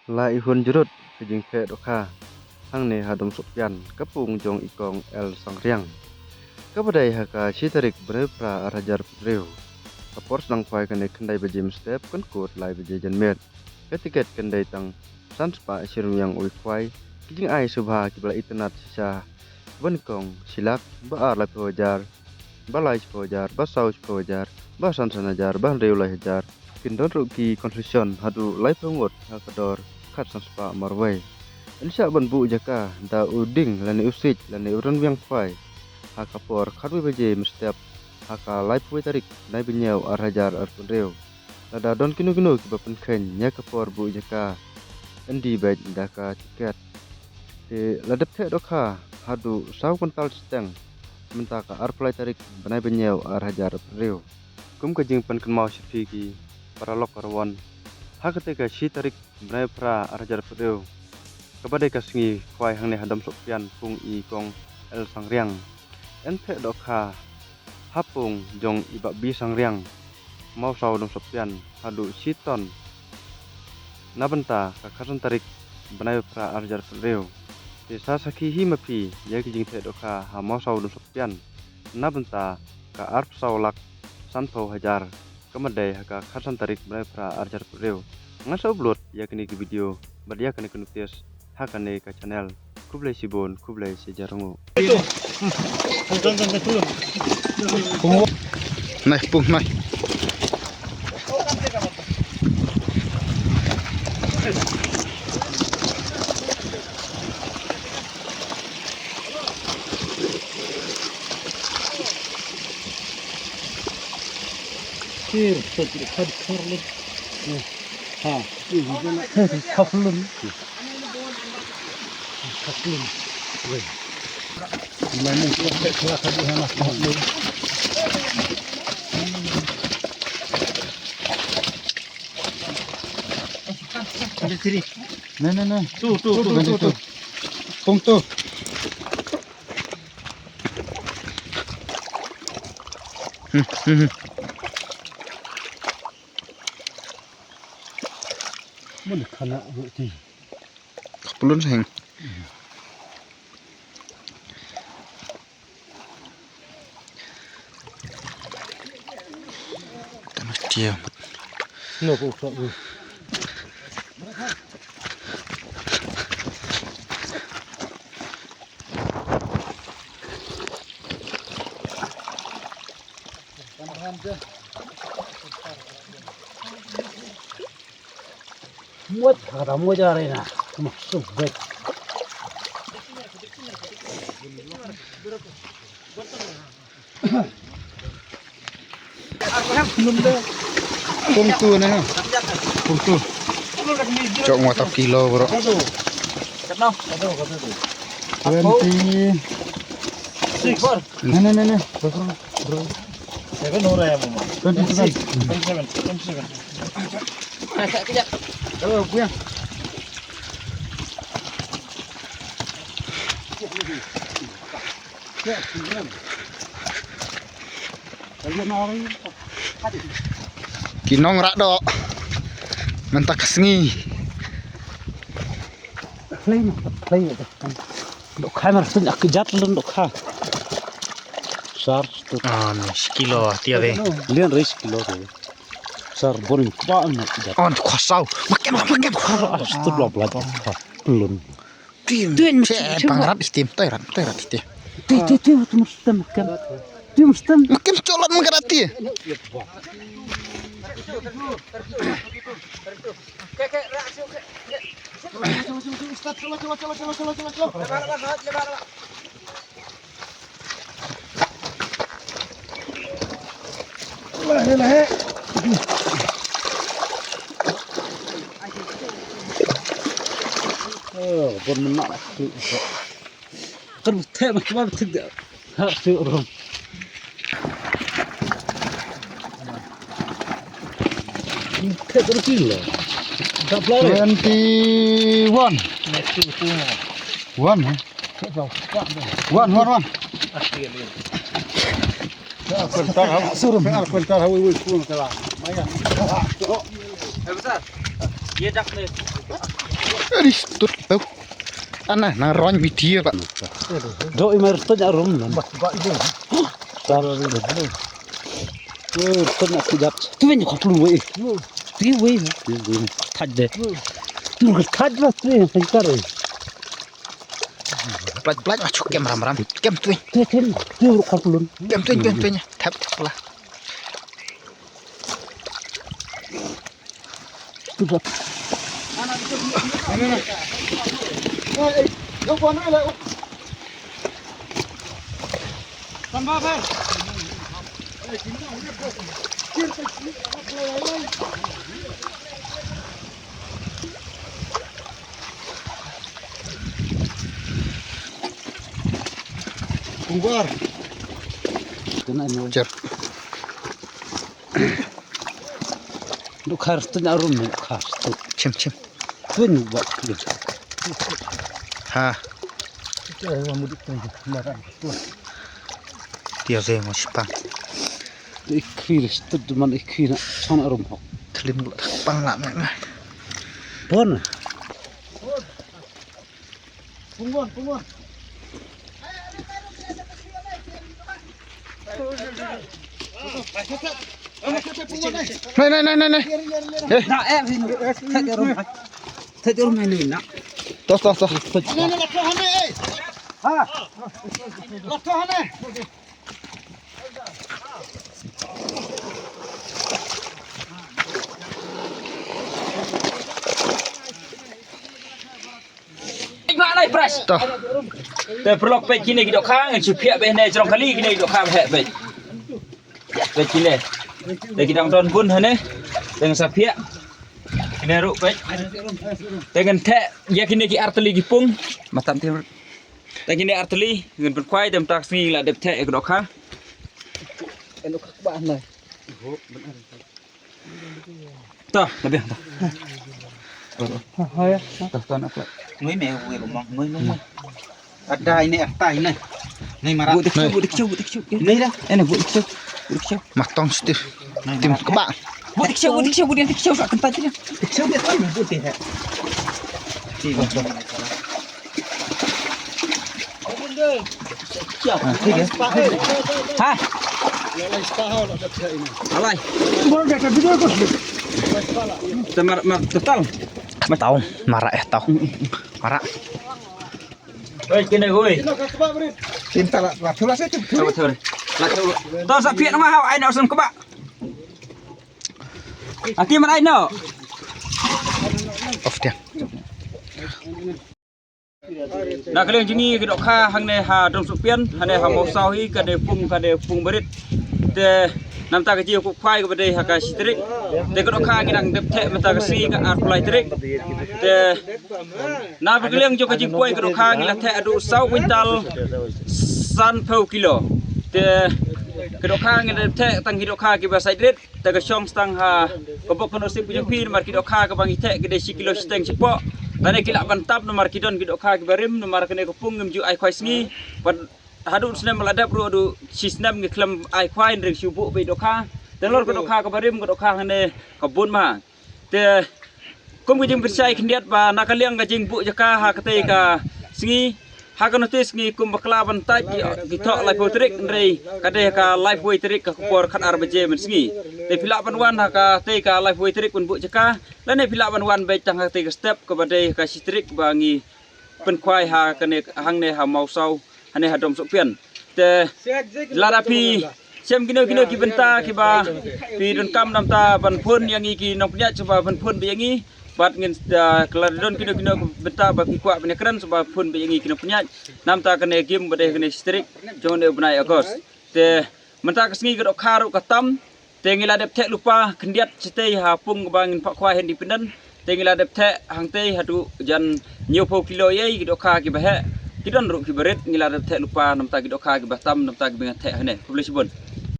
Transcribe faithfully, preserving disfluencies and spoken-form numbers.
La i hun jrut ka jingtheh dohkha hangne ha Dom Sohpian, ka pung jong i kong L Sangriang. Kaba dei ha ka shi tarik bnai phra ar hajar arphew hynriew. Ka por sdang khwai kane khyndai baje mynstep, kynkut lai baje janmiet. Ka tiket kan dei tang san spah shi rynwiang uwei khwai. Ki jingai sngewbha kiba la itynnad shisha ban kong, shi lak, ba ar laiphew hajar, ba lai shiphew hajar, ba saw shiphew hajar, ba san san hajar, ba hynriew lai hajar. Kin don ruh ki consolation haduh laiphew ngut ha ka dor khatsan spah marwei. Yn shah ban buh jaka da u ding lane u siej lane u rynwiang khwai ha ka por khatwei baje mynstep ha ka laiphew wei tarik bnai ba hynñiew ar hajar arphew hynriew. Lada don kino kino kiba pynkheiñ ïa ka por buh jaka, yn die beit da ka tiket. Te la dep theh dohkha haduh saw kwintal shiteng mynta ka arphew lai tarik bnai ba hynñiew ar hajar arphew hynriew. Kum ka jingpynkynmaw sha phi ki paralok parwan, ha kata ka shi tarik bnai phra ar hajar arphew hynriew, kaba dei ka sngi khwai hangne ha Dom Sohpian, pung i kong L Sangriang, yn theh dohkha ha pung jong i Bah B Sangriang, Mawsaw Dom Sohpian, haduh shi ton na bynta ka khatsan tarik bnai phra ar hajar arphew hynriew. Te sa sakhi hi ma phi ïa ki jingtheh dohkha ha Mawsaw Dom Sohpian na bynta ka arphew saw lak sanphew hajar, kaba dei ha ka khatsan tarik bnai phra ar hajar arphew hynriew. Ngan sa upload ïa kine ki video bad ïa kane ka notice ha kane ka channel. Khublei shibun, khublei shihajar nguh. Nai, pung, nai. Kir, kir, kir, kir, kir, kir. Ha. Kaplun. Kaplun. Mai mung ko tek la ka di hana kaplun. Ada sini. Nah, nah, nah. Tu, tu, tu, tu, tu, tu. Pung tu. Hmm, hmm, hmm. Mun khana ruh ti. Kaplun seng. Tama tia. No ko ko. Muat, kata muat jari na. Masuk bet. Pung tu na. Pung tu. Chok ngwa tap kilo, bro. Twenty. Six. Nah, nah, nah, nah. Seven ho raha hai, mama. Twenty-seven. Twenty-seven. Twenty-seven. Hello, bhaiya. Ki nongrah doh mynta ka sngi. Play na, play na. Dohkha mar sun ak jat lun dohkha. Sar tu. Ah, ni sekilo tia be. Lian ris kilo tu. Sar boring kba na jat. On khosaw. Makem, makem. Sar tu lo bla. Lun. Tim. Tim, tim, tim. Pangrat istim, toirat, toirat istim. Tim, tim, tim, tu mustem makem. Tim mustem. Makem colot mengkarati. Kan theh ma kebab thik da. Ha, tu rum. Theh tu kilo. Twenty-one. One, eh? One, one, one. Surum. Kuintal ha wei wei pun kala. Maya. Eh, besar. Ani stut pau. Ana nang rong video ba. Do i mar tu jarum. Tu na kujap. Tu wen ko tu wei. Tu wei. Tu wei. Thaj de. Tu thaj ba tu wen kar. Plaj plaj ma chuk kem ram ram. Kem tu. Tu kem tu ko tu. Kem tu kem tu. Thap thap la. Kungwar. Cher. Duk khar tu na rum duk khar tu. Chim chim. Tu ni ba. Ha. Tiar ze mo sipang. Ikhir tu man ikhir na chong arum hok. Tlim pang la me me. Pon. Pungwan, pungwan. Nai nai nai nai nai. Eh. Na eh. Thak rum. Thak rum nai na. Tos tos tos. Nai nai la to hane eh. Ha. La to hane. Toh. Te paralok peit kine ki dohkha ngan shu phiah beit ne jrong kali kine ki dohkha beit peit. Peit kine. Te ki dang don bun hane. Te ngan sa phiah. Kine ruh peit. Te ngan theh ïa kine ki artylli ki pung. Matam te. Te kine artylli ngan pynkhwai te mynta ka sngi la dep theh ïa ka dohkha. Eno ka kba nai. Ta, lebih ta. Ha ya. Ta ta nak. Ngui me ngui rumah ngui ngui. Ada ini, ada ini. Ini marah. Buat dikit, buat dikit, buat dikit. Ini dah. Ini buat dikit, buat dikit. Matang situ. Tim kebak. Buat dikit, buat dikit, buat dikit kat tempat ini. Dikit buat ini buat deh. Tim. Ha. Alai. Mar mar total. Ma tau, mara eh tau. Mara. Oi kine oi. Cinta la la thula se tu. Thula thula. La thula. Tau sa piat ma hau ai no sem kebak. Ati man ai no. Off dia. Na ka liang jong ngi ki dohkha hangne ha Dom Sohpian, hangne ha Mawsaw hi, kane pung, kane pung barit. Te namta ka jingkup khwai kaba dei ha ka shi tarik. Te ka dohkha ngi dang dep theh mynta ka sngi ka arphew lai tarik. Te na ka liang jong ka jingpoi ka dohkha ngi la theh haduh saw kwintal sanphew kilo. Te ka dohkha ngi la dep theh tang ki dohkha kiba sait rit. Te ka shong stang ha ka bok ka nusip ka jong phi namar ki dohkha kaba ngi theh ki dei shi kilo shiteng shipoh. Tang ne ki lah ban tap namar ki don ki dohkha kiba rim namar kane ka pung ngim ju ai khwai sngi. Bad haduh snem la dep ruh haduh shi snem ngi khlem ai khwai, hynrei shu buh beit dohkha. Te nalor ka dohkha kaba rim ka dohkha hangne ka bun ma. Te kum ka jingpynshai khyndiat ba na ka liang ka jingbuh jaka ha katei ka sngi, ha kano tei sngi kum bakla ban tait ki, ki thoh laiphew tarik, hynrei ka dei ha ka laiphew wei tarik ka por khatar baje mynsngi. Te phi lah ban wan ha katei ka laiphew wei tarik ban buh jaka, lane phi lah ban wan beit tang ha katei ka step kaba dei ha ka shi tarik ba ngi pynkhwai ha kane hangne ha Mawsaw. Hangne ha Dom Sohpian. Te lada phi shem kino kino ki bynta kiba phi donkam namta ban phone ïa ngi ki nongpynïaid shuwa ban phone beit ïa ngi. Bad ngin, ah, lada don kino kino ki bynta ba phi kwah ban ïakren shuwa phone beit ïa ngi ki nongpynïaid. Namta kane game ba dei kane shi tarik jong une u bnai August. Te mynta ka sngi ka dohkha ruh ka tam. Te ngi la dep theh lypa khyndiat shatei ha pung kaba ngin phah khwai ha Independent. Te ngi la dep theh hangtei haduh jan hynñiewphew kilo ïa ki dohkha kiba heh. Ki don ruh kiba rit, ngi la dep theh lypa namta ki dohkha kiba tam namta kiba ngi theh hangne. Khublei shibun.